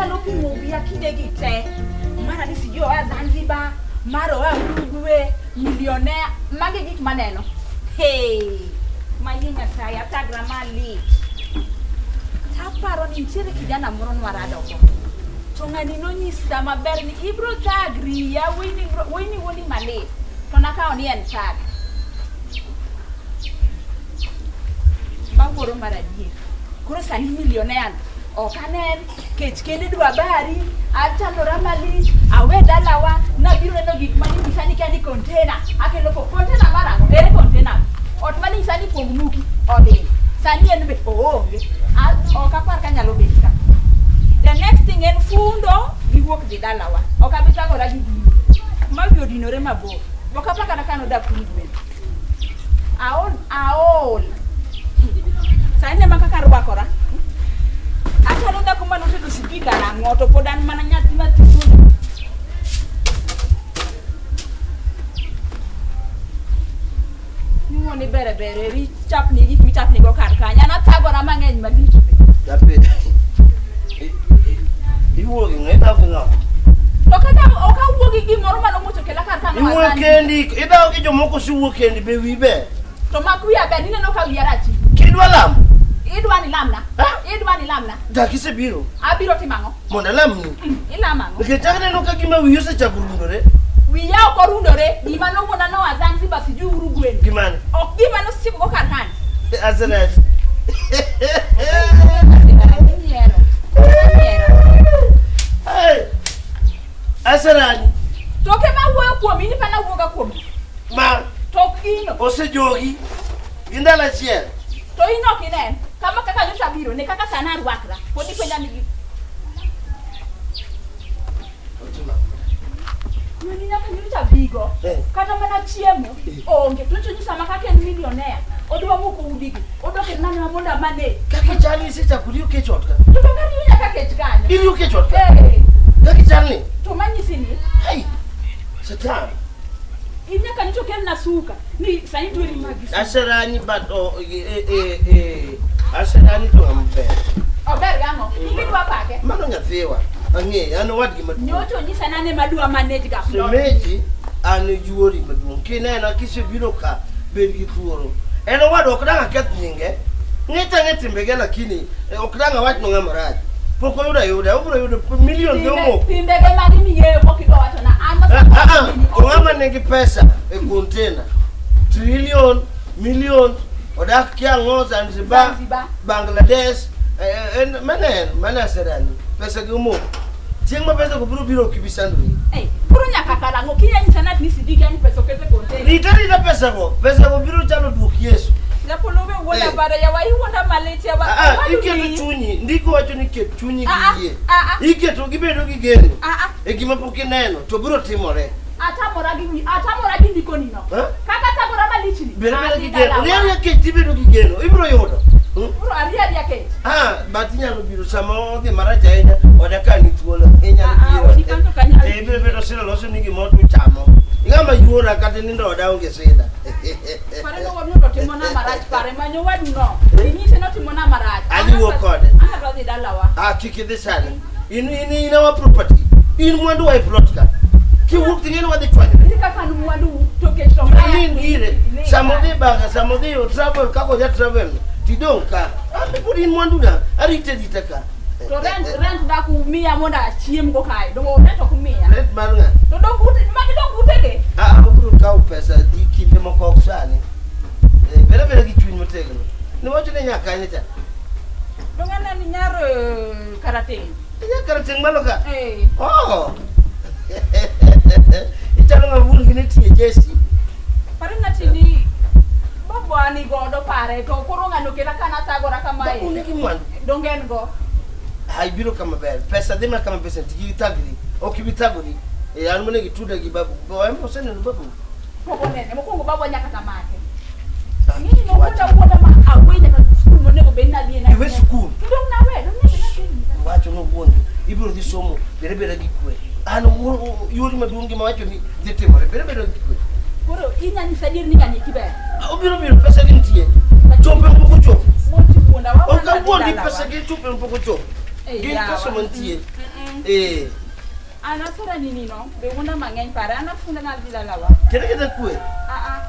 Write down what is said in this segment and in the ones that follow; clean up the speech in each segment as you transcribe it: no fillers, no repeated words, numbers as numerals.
Anyalo pimo wiya kindegi te. Mara ni sijui oa Zanzibar, mara oa Uruguay, millionaire, magi gik maneno. Hey, mayie Nyasaye, athagra malit. Taparo ni nitiere kijana moro nwaradogo. To ng'ani nonyisa maber ni ibro thagri, ya wuoyini wuoyini wuondi malit. To nakawo ni en thag. Bawuoro mar adier. Koro sani millionaire ok anen, kech kende dwa bari, achandora malich, awe dalawa, nabiro neno gik maninyisa ni kia ni container, akelo ko container mar ang'o? Ere container? Ot maninyisa ni pong muki, odhi. Sani en be oonge. Ok apar ka nyalo bet ka. The next thing en fundo gi wuok dhi dalawa. Ok abi thagora gi gini. Ma wiye odinore mabor. Ok apar kata ka nodak Uruguay. Aol, aol. Sani ema kaka arwakora. Achalo dhako mane otedo sijui karang'o to pod an mana nyathi mathuno. Iwuo ni bere bere eri chapni gik michapni go kar kanyo. An athagora mang'eny malich be. Dape. Iwuo gi ng'a? Idhawo gi ng'a? To kata ok awuo gi gimoro mane omuoch okela kar kanyo. Iwuo kendi, idhawo gi jomoko siwuo kendi be wiyi ber. To mak wiya ber, ineno ka wiya rach. Kidwa lamo? Idwa ni lamna? Ha? Idwa ni lamna? Dak isebiro Abiro timo ang'o? mondo alamni. Ilamo ang'o? Nikech aneno ka gima wiyi osechako rundore. Wiya ok orundore, gima nowuonda noa Zanzibar sijui Uruguay. Gimane? Ok gima nosieko go kar kanyo. Azaraj. Inyiero. Inyiero. Hey! Asarani. Toke ma wuoyo kuom in pana wuoga kuom. Ma Tok gino. osejogi gi ndalo achiel. To in ok inen. Kama kaka nyocha biro ne kaka sana arwakra. Pod ipenja ni gi. Ng'ani nyaka nyocha bigo. Eh. Kata mana chiemo onge. To nyocha onyisa ma kaka en millionaire. Odwa muko udigi. Odwa ketna nwa mondo amane. Kaka ichal ni isechako riyo kech ot ka. To donge ariyo nyaka kech kanyo. Iriyo kech ot ka. Eh. Kaka ichal ni. To manyisi ni Hey! Satan. in nyaka nyocha okelna suka. Ni sani dweri magi suka. Asarani but oh, eh, eh, eh, Asarani to ng'ama ber. Ober gang'o? In idwa pake. Mano nyathiwa. Ang'eyo, an owadgi maduong'. Nyocha onyisa nane madwa manage ga plot. Shemeji an yuori maduong'. Kinena kisebiro ka, bed gi thuolo. En owadwa ok dang' aketh nyinge. Ng'ete ang'e timbege lakini ok dang' awach no ng'ama rach. Pok oyudo ayuda, obiro yudo milion gi omoko. Timbege magi ming'eyo pok idwa wachona. An Ah, ah, ah, ng'ama nigi pesa e container trillion million odak kiang'o Zanzibar, Zanzibar. Bangladesh en mane en mane aserani pesa gi omoko chieng' ma pesa go biro biro ok ibi sandori Eh, koro nyaka karang'o kinya nyisa ni at least idhi gi pesa okete container. rita rita pesa go pesa go biro chalo duok Yesu Japolo be wuonda Eh. bare yawa iwuonda malit yawa. Ah, ah, Owadu iketo ni- chunyi ndiko wacho ni ket chunyi Ah, ah, gi yie ah, ah. iketo gibedo gi geno Ah, ah. e gima pok ineno to biro timore Atamora gi wi, atamora gi ndiko ni no. Eh? Kaka atamora malich ni. Bed abeda gi Adhi geno. dalawa. Ria ria kech tibedo gi geno. Ibiro yudo. Koro aria aria kech. Ah, but inyalo biro sama odhi marach ahinya, oda ka ni thuolo. Inyalo Ah, ah, biro. odi kanyo to kanyal Eh, ibiro bedo sida loso ni gimoro to uchamo. Ing'ama yuora kata nindo oda onge sida. Pare no wadu to timona marach pare manyo wadu no. Inyise no timona marach. Adhi wuok kode. An adwa dhi dalawa. Ah, kik idhi sani. In in in our property. In mwandu wa e plot ka. Kiwuok ting'e ni wadhi chwanyore. Ere kaka an mwandu to kech to Iling ire. Sama odhi banga, sama odhi o travel kaka oja travel no, tidong' ka. An be pod in mwandu na, arite arita ka. To rent dak umiya mondo achiem go kae. Dongo rent ok umiya. Rent mar ng'a? To dong ute magi dong utege. Ah, obiro kawo pesa di kinde moko ok sani. Eh, bed abeda gi chuny motegno. Niwacho ni nyaka kanye cha? Dong aneni nyar karateng'. Inya karateng' malo ka? Eh. Oh. Ichalo ng'ama wuon gi ne tiye jesi. Pare ng'ati ni babwa ni godo pare to koro ng'ano kela kana thagora kamae. Babu nigi mwandu. Donge en go. Ha ibiro kama ber. Pesa dhi mana kama pesa nitie kik ithagri. Ok ibi thagori. Eh, an monego ituda gi babu. Bo en oseneno babu. Pok onene. Mokwongo babwa nyaka tamake. Ah, Ng'ini nowuonda wuonda ma awe nyaka skul monego bed ni adhiye na. Iwe skul. To dong nawe, dong ne bed nadhi. Wacho nowuondi. Ibiro dhi somo. Bed abeda gi kwe. An yori maduong' gima wacho ni dhi timore. Bed abeda gi kwe. Koro inya nyisa adier ni ng'ani eki ber. Ah, Obiro biro pesa gi nitie. Chope pok ochopo. Wuondi wuonda wa Ok awuondi pesa gi chope pok ochopo. Eh, Gin yawa. kaso mantie. Mm-mm. Eh. An asera nini no, be wuonda mang'eny pare, an afunda nadhi dalawa. Kete kete kwe. Ah ah.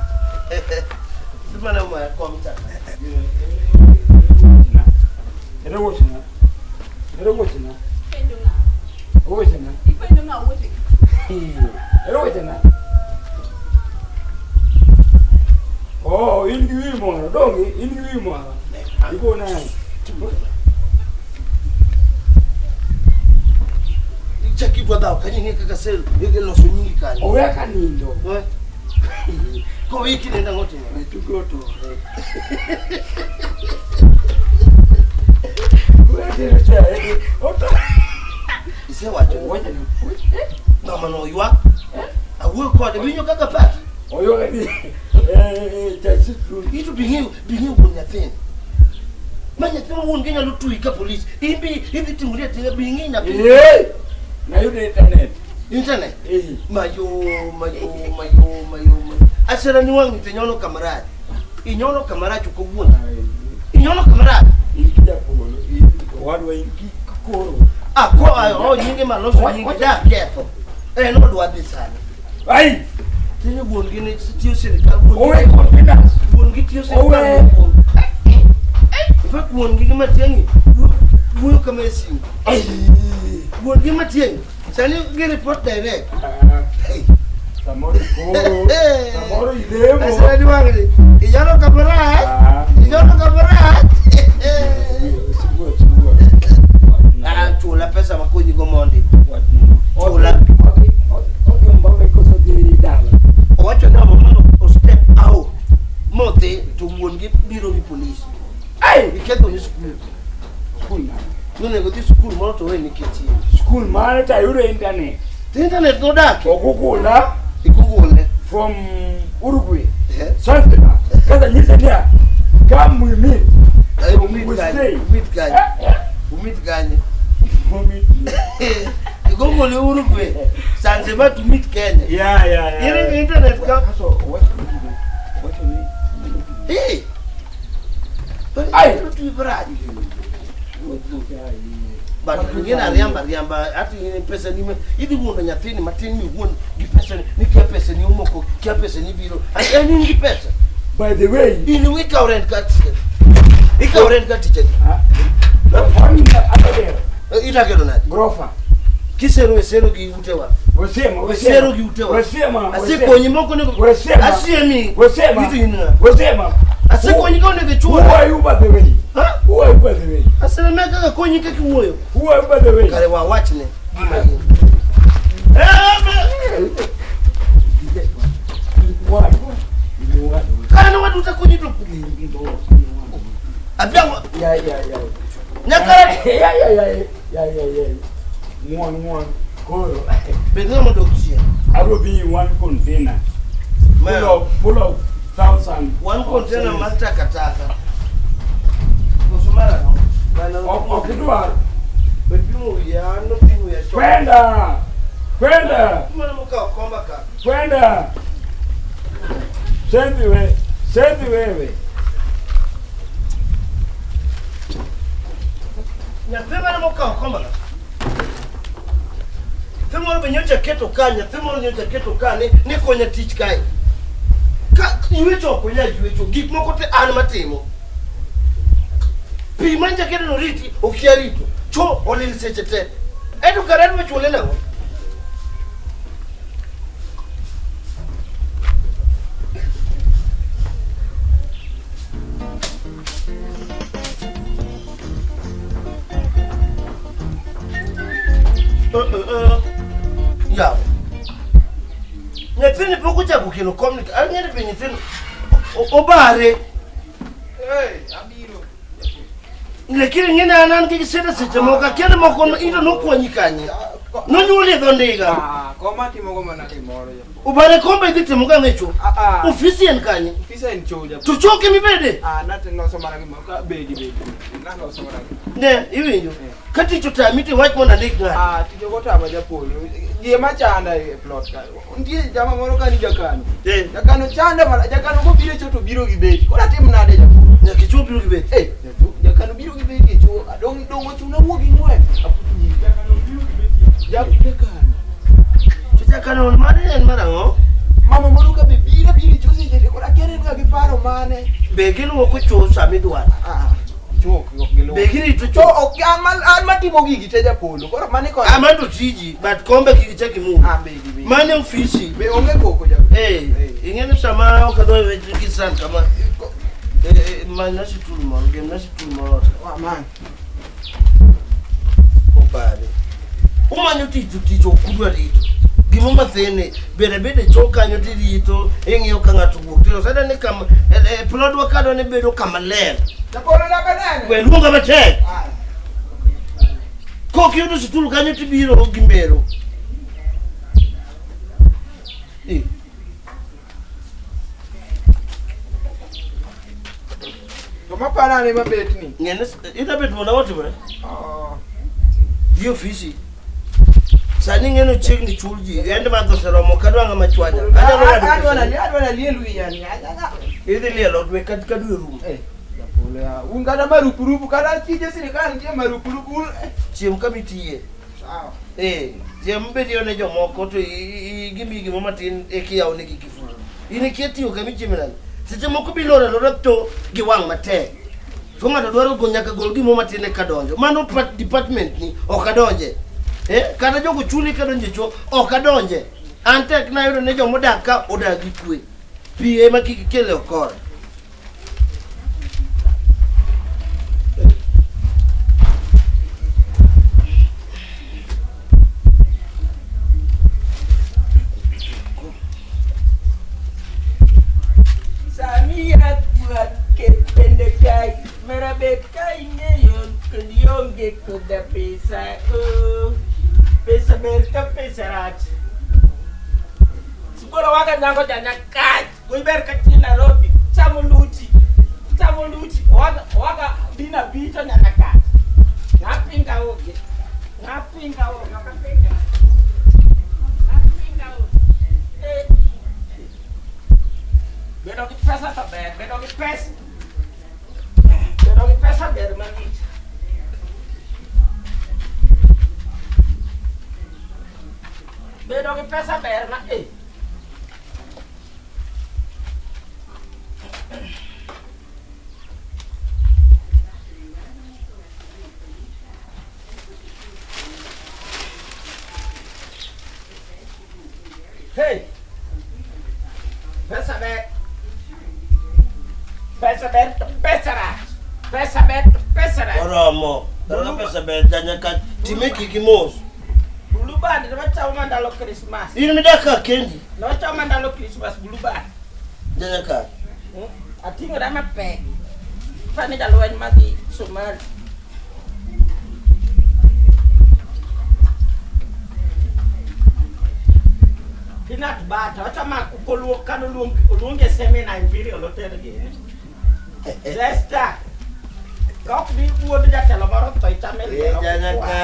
Dhi mana moya kom cha. Ere wuochna. Ere wuochna. Ipenjo ng'a? Wuochna. Ipenjo ng'a wuoche? Ere wuochna. Oh, in gi wi moro, donge in gi wi moro. Igo nade? Ichak idwa dhawo kanyo ing'e kaka sel loso nyingi kanyo. Owe ka nindo. Eh? Kowiki nenda ang'o timore? Tuke otore. Owe tero chae. Otore. Isewacho ni Wuochna. mama no ywak. Awuoyo kode winjo kaka paki. Oyoge ni. Eh, chasitru. Ito bing'eyo bing'eyo wuon nyathini. Ma nyathi ma wuon gi nyalo tui ka polis. In bi idhi timori ating'a bing'i nyathi. Eh! Nayudo internet. Internet. Eh. Mayo mayo mayo mayo. mayo. Asera ni wang' to inyono kamarach. Inyono kamarach ok owuon. Inyono kamarach. In gi japolo, in owadwa in gi koro. Ah, ko oh nyinge maloso nyinge da ketho. En odwa dhi sani. Ai! Tinyo wuon gi ne tiyo sirikal wuon Owe confidence. wuon gi tiyo sirikal Owe. mokwongo. In fact wuon gi gi Matiang'i wuoyo kama e simu. Ai! Wuon gi Matiang'i sani gi report direct. Hey. Samoro koro, samoro ilemo. Asera ni wang'ni inyono kamarach. Ah. Inyono kamarach. Siguo, siguo. Ah, chula pesa makonyi go mondi. Chula. Odhi, odhi ombawe koso dhi dala. Owacho ni mama o step out modhi to wuon gi biro gi polis. Ai! Iketho ni skul. Skul mane? Nonego dhi skul moro to we nikech in. Skul mane to ayudo internet. To internet nodak. Ogugula Ikugule. from Uruguay. Eh? Zanzibar. Kasa nyise niya, come we meet. Eh, Umit We kanye. stay. Umit kanye. Umit kanye. We meet. Igogole Uruguay. Zanzibar to meet Kenya. Yeah, yeah, yeah. Ere internet ka. Kaso owacho ni owacho ni Eh. Ai! Ai. But ingine ariamba ariamba ati ingine pesa ni idhi wuondo nyathini matin miwuond gi pesa ni ni kia pesa ni omoko kia pesa ni biro Ati en in gi pesa By the way, in ikawo rent ka tich ikawo rent ka tich ah, one other itakelo nade Grofa. kisero e sero gi utewa Wesema, sero gi utewa Wesema, asekonyi moko onego Wesema. asiemi Wesema. Ito in ng'a? Wesema. asekonyi ka onego Who ichula are you by the way? Ha? Who are you by the way? asememe kaka konyi kaka iwuoyo Who are you by the way? kare wawachne gima in Eh, What? What? kare ne waduto konyi to abiango Yeah, yeah, yeah. nyakara Yeah, yeah, yeah, yeah, yeah, yeah. One, one. Koro. bed ng'ama dok chien I will be in one container. Full of, full of thousand. Wan of container things. mar takataka. Koso mar ang'o? Mano Ok ok idwar. Be pimo wiya, an nopimo wiya chon. Kwenda. Kwenda. Mano mokawo komba ka. Kwenda. Sendi we. Sendi wewe. Nyathi mane mokawo komba ka. Nyathi moro be nyocha keto ka, nyathi moro nyocha keto ka ni ni konya tich kae. Ka ywecho ok onyal ywecho, gik moko te an matimo. Pi mancha keto no riti, okia rito. Cho olil seche te. Eto kare adwa chule nang'o? Yawa. Nyathini pok ochako kelo komni ka. Ang'e ni be nyithindo obare. Abiro. Lakini ng'e ni an an gi shida seche moko akia ni moko into nokwanyi kanye. Nonyuoli e dho ndiga. Ah, koma timogo mana gimoro japo. Obare kombe idhi timo gang'o e cho? Ah, ah. Ofisi en kanye? Ofisa en cho japo. To choke mibede? Ah, nate loso mana gimoro. Ka bedi bedi. Naloso mana gimoro. Ne, iwinjo. Ka tich otami to iwach mondo andik ng'ato. Ah, tich ok otama japolo. Gima chanda e plot ka. Nitie jama moro ka ni jakano. Eh. Jakano chanda mana, jakano kobiro e cho to biro gi beti. Koro atim nade japolo? Nyaka ichwo biro gi beti. Eh, jakano biro gi beti e cho. ka. Dong dong ochuno wuo gi ng'wen. Jakano. To jakano mano en mar ang'o? Mama moro ka be biro biro cho seche te koro akia ni en ga gi paro mane. Be giluoko cho sama idwaro? Ah, chok ok giluwo. Be girito To cho? ok an ma an matimo gigi te japolo. Koro mane koro. Ah, mano to tiji, but kombe kik ichak imul. Ah, be gi be. Mano e ofisi. Be onge koko japolo. Eh, ing'e ni sama ok adwa weche gi san kama. Eh, eh, manyna situl moro, gemna situl moro. Wa man. Obare. Umanyo tich to tich ok udwa rito. Gima mathene, bed abeda e choo kanyo tirito, ing'iyo ka ng'ato wuok. Tiro sada ni kama, e, e, plodwa ka dwa ni bedo kama ler. Japolo laka nene. We luonga matek. Ah. Kok iyudo situl kanyo tibiro gi mbero. Eh. To mapara ne mabet ni. Ng'e ni idwa bet mondo awatimre? Oh. Dhi ofisi. Sani ing'e ni chiegni chul ji. End month oseromo ok adwa ng'ama chwanya. Anyalo ng'ado Adwa na pesa. adwa na liel wiya ni. Idhi lielo dwe ka dwe rumo. Eh. Japolo ya. Un kata marupurupu kata tije sirikal nitie marupurupu. Un. Chiem kama itiye. Sawa. Eh, chiem bed ne jomoko to gimiyi gimoro matin eka iyawonegi kiful. In ikia tiyo kama ichieme nade? Seche moko bilor alora to gi wang' matek. To ng'ato dwaro go nyaka gol gimoro matin eka donjo. Mano department ni ok adonje. Eh, kata jogo chuli ka donje cho ok adonje. An tek nayudo ni jomodak ka odak gi kwe. Pi ema kik ikel e okora. Sami yath bwat ket bende kai mera bet ka ing'eyo kod ionge koda pesa oh. Pesa ber ka pesa rach. Sikoro waga nyango janya kach. Wuoyi ber ka chi Nairobi. Chamo luchi. Chamo luchi. Waga waga dina bito nyaka kach. Ng'apinga onge. Ng'apinga onge. Ng'apinga. Ng'apinga onge. Eh. Bedo gi pesa to ber. Bedo gi pesa. Bedo gi pesa ber malich. Bedo gi pesa ber ma eh. Hey! Pesa ber. Pesa ber to pesa rach. Pesa ber to pesa rach. Oromo. Kata pesa ber janyaka time kiki mos. Blue band ne wachamo ma ndalo Christmas. In midak ka kendi Ne wachamo ma ndalo Christmas blue band. janyaka. Ating'ora mapek. Sani jalweny madhi Somali. Peanut butter, wachama koluo kano luong oluonge seminar Imperial Hotel gini. Zesta. Ka ok bi wuod jatelo moro tho ichame Eh, liel. ok janyaka. ikwa.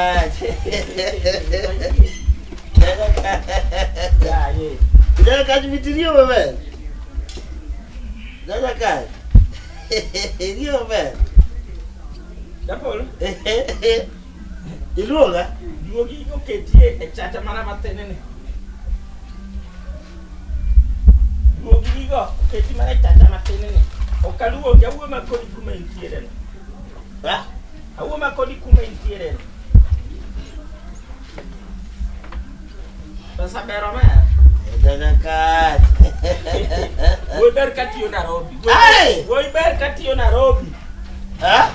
Yaye. Janyaka vitirio maber. Janyaka. Iriyo maber. Japolo, Iluonga? duogi oketie e chacha mana mathin ni. Duogi gigo oketi mana e chacha mathin ni. Ok aluongi, awuoyo ma kodi kuma intiere no. Ha? Awuoyo ma kodi kuma intiere no. Pesa ber omer. Janyaka. Wuoyi ber katiyo Nairobi. Ai! Wuoyi ber katiyo Nairobi. Ha?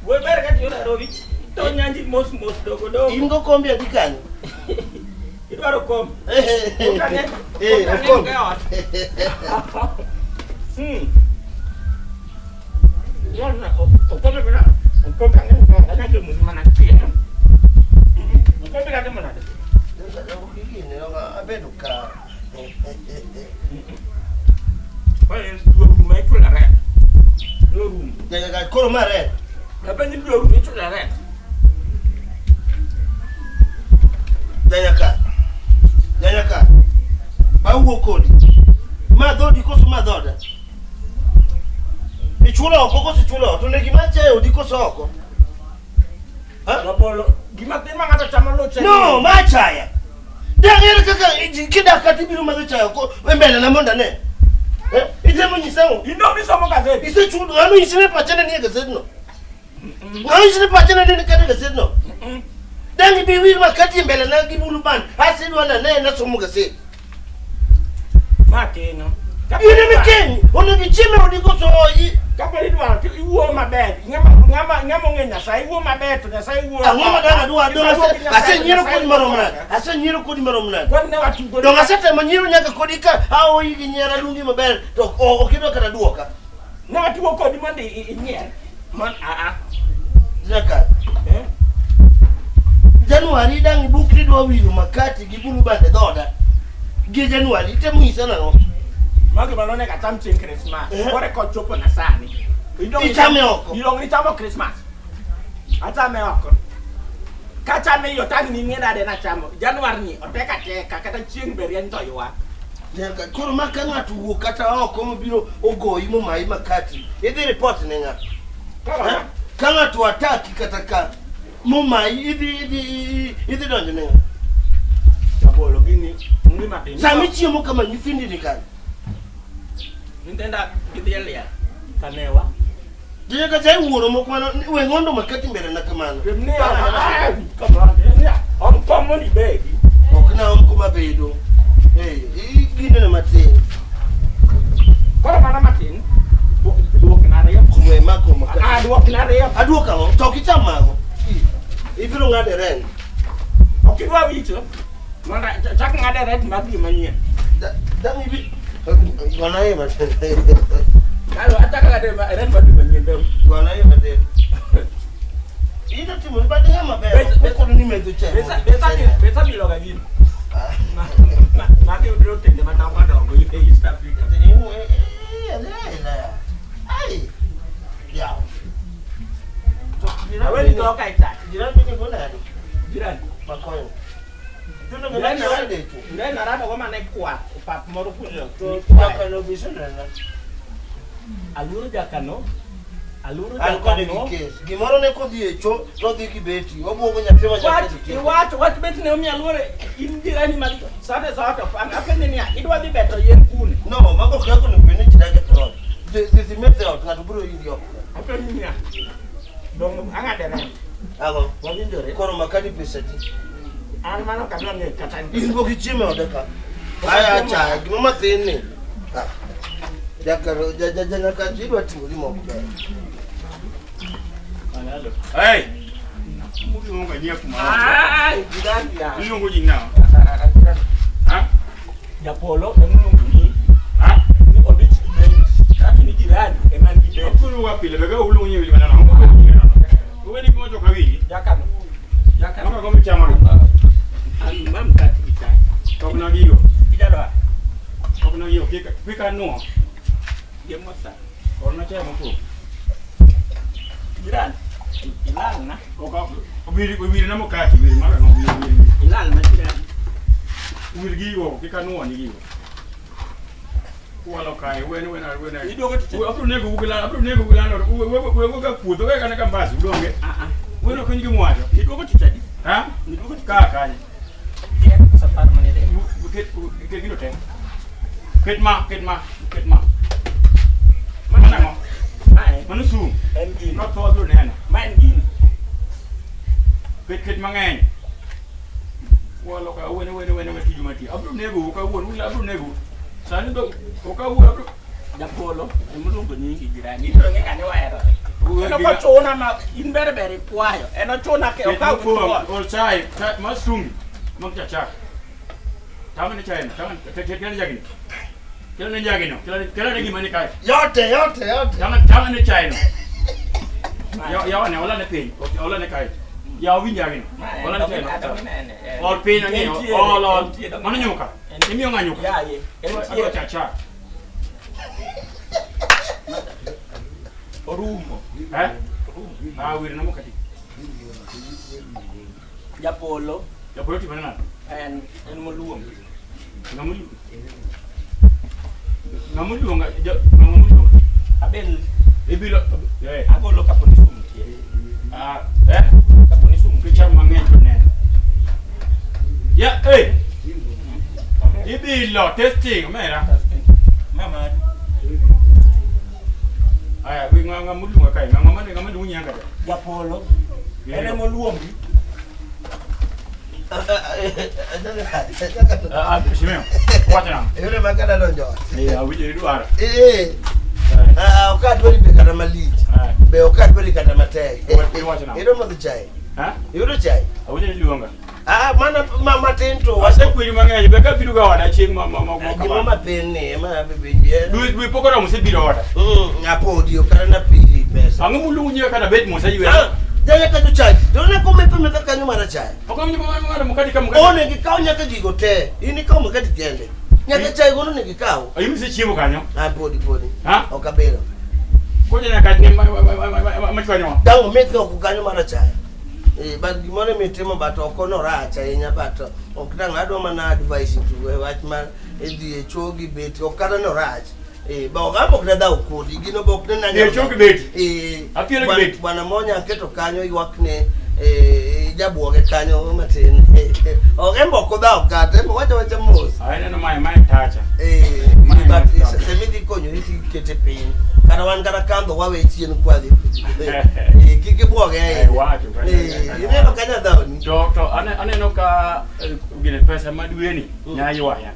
Wuoyi ber katiyo Nairobi. To nyanji mos mos dogo dogo. In go kombi adi kanyo? Idwaro kom. Eh, okombe. Abedo ka. Janyaka koro ma rent. Janyaka. Janyaka. Bawuo kodi. Ma dhodi koso ma dhoda? Ichulo oko koso ichulo ot? To ne gima chayo odi koso oko? Ha? Rabolo gima thin ma ng'ato chamo luche. No, ma chaya. Dang ere kaka kidak kata ibiro madho chaya ko e mbele na mondo ane. Eh? Itemo nyisa ang'o? In dong isomo gazeti. Isechudo, ng'ano nyisi ni pache ne nie gasedno? Ng'ano nyisi ni pache ne ni kata gasedno? Dang ibi wir makati e mbele na gi bulu band, asidwa nane nasomo gaset. Ma keno. In ema ikeny, onego ichiem e odi koso i Kapo ni idwaro to iwuo maber. Ng'ama ng'ama ng'ama ong'e Nyasaye iwuo maber to Nyasaye wuo. Ang'o ma dang' adwa dong' Isaduoki Nyasaye, asenyiero Nyasaye kodi marom wuo nade? Asenyiero kodi marom nade? Kwan ne watugo. Dong' asetemo nyiero nyaka kodi ka aoyi gi nyiero aluongi maber to ok idwa kata duoka. Ne watugo kodi mondo inyier. Mon a a. Nyaka Eh? Januari dang' ibuk ni idwa wiro makati gi bulu band e dhoda. Gi Januari itemo nyisa nang'o? Magi mano onego acham chieng' Christmas. Eh. Koro eka ochopo na sani. Idong' Ichame oko. Idong' ichamo Christmas. Achame oko. Kachame yo tang' ning'e nade nachamo. Januar ni otek ateka kata chieng' be rieny to ywak. Nyaka koro ma ka ng'ato owuok kata oko mobiro ogoyi momayi makati, idhi report ne ng'a? Koro Eh? Ka ng'ato ataki kata ka momayi idhi idhi idhi donjo ne ng'a? Jabolo gini ng'i matin. Sama ichiemo kama nyithindi ni kanye? Nyithinda gidhi e liel. Kanewa. Nyaka cha iwuoro moko mano we ng'ondo makati mbele na kamano. Om kom mondo ibedi. Ok naom kuma bedo. Eh, ginene matin. Koro mana matin. Duokna ariyo. We mako makati. Ah, duokna ariyo. Aduok ang'o? To ok icham mago. Ibiro ng'ade rent. Ok idwa wicho. Mondo chak ng'ade rent mar dwe manyien. Dang' ibi gona iye matin. Kalo achako ng'ade rent mar dwe manyien. Gona iye matin. Ida timo ni badi ng'ama ber. Okono ni medho chai. Pesa biloga gino. Magi otende madongo dongo e East Africa. Aweni to ka ichak. Jirani ni bonado. Jirani. Makoyo. Jirani narado go mane kwath pap moro kucho. Jakano bisenena. Aluoro jakano. Aluoro An kode gi jakano. kes. Gimoro ne kodhi e cho to odhi gi beti. Obuogo nyathi ma Wach nyathi. iwacho wach bet ne omiyo aluoro in jirani ma sate sate an apenje niya idwa dhi beto yien kune. No, mago ok kaka onego bed ni ji dak e plot. Dhi metho e ot ng'ato biro yudi oko. Apenje niya dong ang'ade rent. Ang'o? Wawinjore. Koro makati pesa adi? An mano ok adwa ng'eyo kata In pok ichiemo e ode ka. Aya achaya gima mathin ni. Ah. Jakaro ja ja ja nyaka idwa timo gima ok ber. Hey! Mugi mungu anyie kuma. Ai, jirani ya. Iluongo ji ng'awa? Ha? Japolo emiluongo ni Ha? ni odich gi bet. Kaka ni jirani ema nigi bet. Akuluwa pile bega uluongo nyiewi mana nang'o? Uweni gima ochoka winyi. Jakano. Jakano. Maka gombo chamo. An ma mkati gi chai. Ok na gigo. Idwaro Ok na gigo. Kika kika nuo. gimosa. Orna chai mokuongo. Jirani. Ilal na. Ok obiri obiri na mokati obiri mara no obiri obiri. Ilal na jirani. Obiri gigo kika nuo ni gigo. Walo kae wen wen wen. Iduogo tich. Abro nego ugla abro nego ugla no we we we ga puodho we kana ka mbasi udonge. Ah ah. Wen ok nyigi mwacho. Iduogo tich adi? Ha? Iduogo tich. Ka kanye. Safar mane dhi. Ket ket gino te. Ket ma ket ma ket ma. Mano ang'o? Mae Mano sum. en gini. Ka tho abiro neno. Ma en gini. Ket ket mang'eny. Walo ka wen wen wen wen tiju mati. Abiro nego ka wuon ula abiro nego. Sani do ok awuo abiro Japolo emiluongo nyingi jirani. Ibiro ng'e kane waherore. En ok ochuna ma in ber ber ikwayo. En ochuna ke Ket okaw mokwongo, thuon. ol chai, chai mar chumbi, mag cha chak. Tama ne chai no, tama kel ne jagino. Kel ne jagino, kel ne gima ni kae. Yote yote yote. Tama tama ne chai no. Ya ya ne ola ne piny, ola ne kae. Ya winj jagino. Ola ne chai no. Ol piny ang'iyo, ol ol. Mano nyuka. Imiyo ng'a nyuka. Yaye. Adwa cha chak. Orumo. Eh? Ah, wir na mokati. Japolo Japolo timo nade? en en moluongo. Ng'ama ng'ama oluonga, ng'ama oluonga. Abel Ibiro eh agolo kapo ni sum nitie. ah eh Kapo ni Kicham mang'eny to neno. Ya, eh. Ibilo testing omera. Mama. Aya, wi ng'a ng'a muluonga kae, ng'a mane ng'a mane unyanga ja. Japolo. En ema oluongi. Ah, ah, Shimeo. Wacha na. Yore ma kada donjo ot. Eh, awinjo idwaro. Eh, ah, ok adwari be kata malich. Eh. Be ok adwari kata matek. Iwacho nang'o? Iyudo modho chai? Ha? Iyudo chai? Awinjo iluonga. Ah, mana ma matin to Asekweri mang'eny, be ka biro ga oda chieng' ma ma ma ma Gima kama. mathin ni ema abebeji. Dwe dwe pok oromo osebiro oda. Apodi ok kata napili pesa. Ang'o muluongo nyiewo kata bet mos ayweyo. Ah, Janya kacho chai. To ne kometho metha kanyo mar chai. Ok awinjo kama ng'ado mkati ka mkati. Onego ikaw nyaka gigo te. In ikaw makati kende. Nyaka chai gono onego ikaw. Ayumi isechiemo kanyo. Ah, podi podi. Ha? Ok abiro. Koja nyaka ni machwanyowa. Dang' ometh oko kanyo mar chai. Eh, but gimoro emitimo but ok onorach ahinya but ok dang' adwa mana advice to e wach mar dhi e choo gi beti ok kata norach. Eh, ba ok amok ne dhaw kodi gino be ok ne Dhi e choo gi beti? Eh, Apielo gi beti? Bwana Monya aketo kanyo ywak ne eh, jabuoge kanyo matin. Ok en be ok odhaw kata en be wacho awacha mos. Aneno mae mae tacha. Eh, Mae but mae semi dhi konyori tikete piny kata wan kata kandho wawe chien kwadhi Eh, kik ibwoge Eh, ahinya. wacho kanyo. Eh, ineno kanyo dhawni To aneno ka gine pesa ma dweni nya ywaya.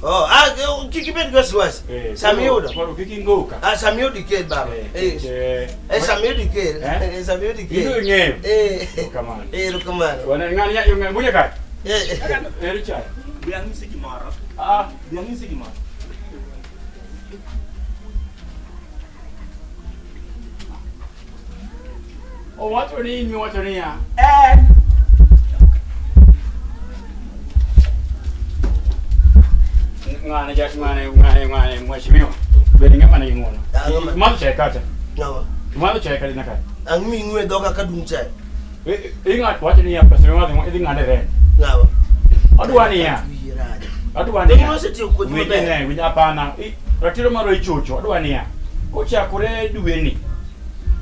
Oh, ah, kik ibed gi wasiwasi Eh, sama iyudo Koro kik ingoka. ah, sama iyudo ikel baba Eh, Eh, eh, eh, sama iyudo ikel Eh? Eh, sama iyudo Ino ikel ing'eyo. Eh, Kamano. eh, erokamano Wana ng'ani ya ng'ani bunya ka. Eh, Eri chai. Bi ang'isi gimoro. Ah, Bi ang'isi gimoro. owacho ni in miwacho niya. En. Ng'ane ja ng'ane ng'ane ng'ane mheshimiwa. Bed ng'ama nigi ng'uono. Ang'o ma- Imadho chai kacha. ng'awa Imadho chai kata nyaka. ang' ming'we dhoga ka dung' chai Ing'at wacho niya pesa mimadho idhi ng'ade rent. ng'awa Adwa niya. Wiyi rach. Adwa Dong' niya. nosetiyo kodi Winj maber ne, winj hapana. Ratiro mar ichocho, adwa niya. Kochakore dweni,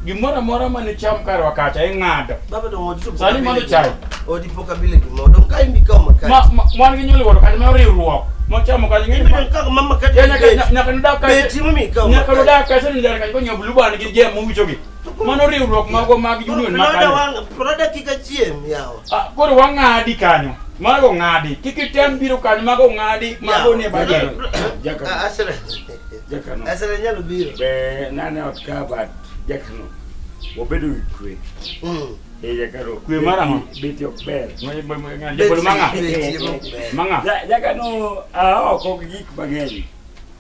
gimoro amora mane cham karwa kacha ing'ado. baba dong' odi to pok Sani abile madho gimoro. chai. Odi pok abile gimoro dong' ka in ikaw makati Ma, ma, wan gi nyoliwuoro kata ma riwruok mochamo kacha ing'e ni Ibedo kaka ma makati Ya, gi nyaka beti. nyaka nodak kacha. Beti momiyo ikaw Nyaka makati. nodak kacha ni nyaka konyiewo blue band gi jam mowichogi. Mano riwruok mago mag union ma Proda kanyo. wang' proda kik achiem yawa. Ah, Koro wang'adi kanyo. Mago ng'adi. Kik item biro kanyo mago ng'adi, mago nie budget. Jakano. Ah, Asere. Jakano. Asere nyalo biro. Be nane ot ka but Jakano. Wabedo gi kwe. Mm. Eh Jakano. Kwe mar ang'o? Beti ok ber. Japolo mang'a. Beti ema ok ber. Mang'a. Jakano a oko gi gik mang'eny.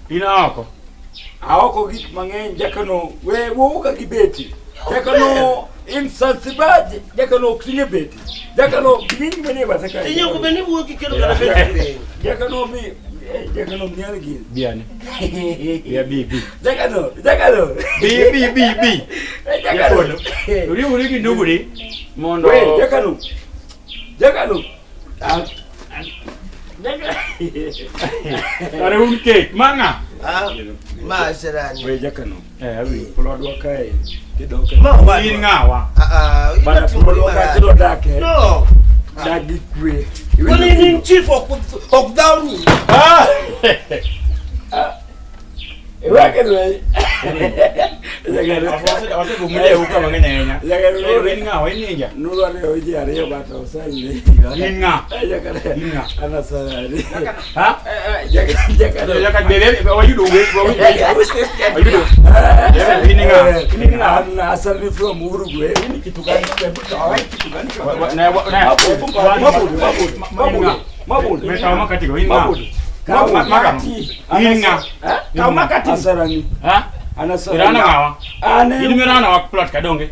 In oko. A oko gi gik mang'eny Jakano we wuoga gi beti. Jakano in Zanzibar Jakano ok ting'e beti. Jakano gini manie bathe kae. Inyalo bed ni wuok ikelo kata beti piny. Jakano mi Jakano miel gini. Biane. Bia bi bi. Jakano, Jakano. Bi bi bi bi. Jakano. Japolo. Riwri gi nduguri mondo We, Jakano. Jakano. Kare un kech mang'a. Ah, ma Aserani. We Jakano. Eh, awi. Plodwa kae. Kidok. Ma owadwa. In ng'awa. Ah, ah, Bana ina timori plodwa kae marach. kidwa dake. No. Dak gi kwe. Kwani in chief ok ok dhawni. Ah! Iwake dwe. Jakano. Wasegomule uka mang'eny ahinya. Jakano. Eh, In ng'awa, in ninja. Nurwa ariyo ji ariyo but osaini. In ng'a? Jakano. In ng'a? Ana sarani. Ha? Jakano. Jaka bebe wayudo we wayudo. Wayudo. In ng'a? In ng'a? An asali from Uruguay. Na na Mabudu, Mabudu, Mabudu. Mabudu. Me kaw makati go in ng'a? Mabudu. Kaw makati. In ng'a? Kaw makati. Asarani. Ha? Anasarani. Irana ng'awa? Ane. In mirana wa plot kadonge.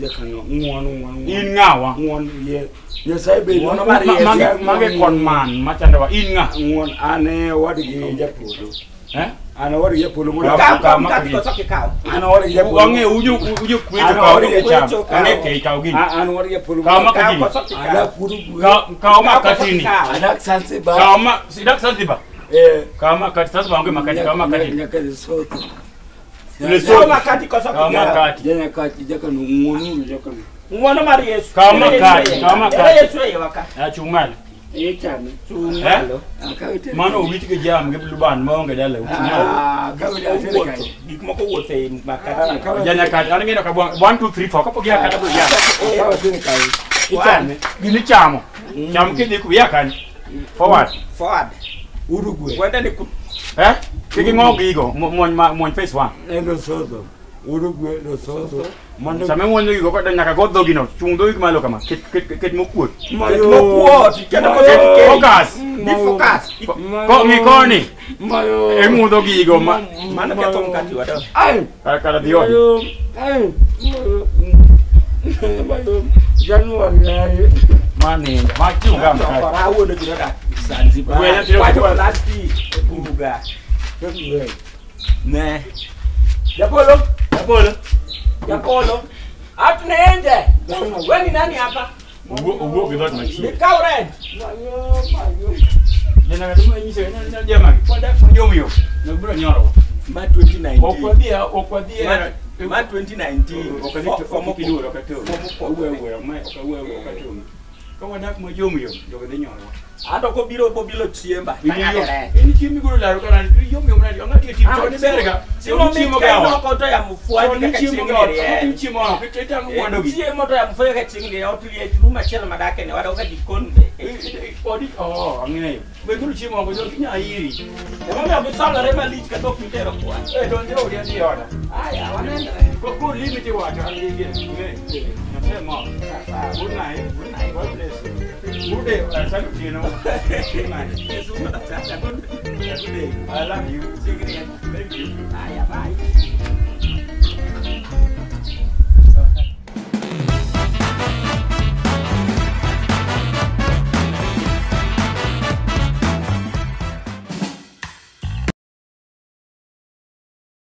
Jakano. Ng'uon, ng'uon, ng'uon. In ng'awa? Ng'uon, ye. Nyasaye bed. Ng'uono mar Yesu. Mage kon man machandowa. In ng'a? Ng'uon, ane wadgi japolo. Eh? An owadgi japolo modak. Kaw kaw Kaw mkati makati. koso kikaw. An owadgi japolo. Wang'e ujo ujo kwecho An kaw owadgi cham. kwecho, kaw. Ang'e kei kaw gini. An owadgi japolo. Kaw modak. makati. Kaw koso kikaw. Adak Uruguay. Kaw kaw makati ni. Adak Zanzibar. Kaw ma sidak Zanzibar. Eh. Kaw makati Zanzibar onge makati kaw makati. Nyaka Lesotho. Lesotho. Kaw makati koso Kaw kikaw. makati. Janyakati jakano ng'uonuru jakano. Ng'wono mar Yesu. Kaw makati, kaw makati. Ere Yesu e iwa ka. Ah, chung' malo. Ichame. Chung' Eh? malo. Akawe tere. Mano owit gi jam gi blue band maonge dala. Chung' malo. Ah, akawe tere Owuotho. kae. Gik moko wuotho ei makati. Akawe Janyakach, an ng'eno ka 1 2 3 4 kapok ia kata bro ya. Akawe tere kae. Ichame. Gini chamo. Cham kidhi ku ya kanyo. Forward. Forward. Uruguay. Wenda ni ku Eh? Kik ing'o gigo, muony ma muony face one. En Lesotho. Uruguay, Lesotho. Mano Sama imuonyo gigo kod nyaka go dhogino, chung' dhogi malo kama. Ket ket ket mokuot. Mayo. Mokuot, kendo Mayo. koket Focus. Be focus. Ko ng'i koni. Mayo. Ing'udho gigo ma Mano ketho mkati wado. Ai. kar kar dhi odi. Mayo. Ai. Mayo. Mayo. January. Ai. Ma nindo. Ma chung' ga mkate. Chokora awuondo ji nodak Zanzibar. Gwenya tiro- Wacho plastic e buga. February. Ne. Japolo. Japolo. Japolo. Atunende. Wewe ni nani hapa? Owuok owuok gi dhoot machiegni. Nikaw rent. Mayo. Mayo. Jana kata ma nyiso ni jama pod yom yom. Ne biro nyoro. Ma 2019. Ok wadhi ok wadhi Ma 2019. Ok adhi Fo- ok iluor ok atur. Fo- Awuoyo awuoya ma ok awuoyo ok atur. Ka wadak ma yom yom jogo dhi nyoro. Anto kobiro bobilo chiemba. In chiemo migolo laro kara yom yom nadi ong'ati tim to ni berga. Chiemo chiemo mit ga ka ot. inoko to yamo fwadi To ni kaka chiemo chieng' ga ot. rieny. Ni chiemo ot. Itang'o mwando gi. Chiemo to yamo fwadi kaka chieng' rieny. Ot liech room achiel madake ne wadok ka jikon be. Odi oh ang'eyo. We golo chiemo oko jo kinya iri. Emomiyo gisolore malich kata ok mitero kwan. Eh donje odi adhi oda. Aya, wanenre. Ko ko limit iwacho an gi gine. Ng'e. Nyasaye mor. Good night. Good night. God bless you. Good day. Asante otieno. Good night. Yesu mondo ochacha. Good Good day. I love you. Chieng' rieny. Thank you. Aya, bye.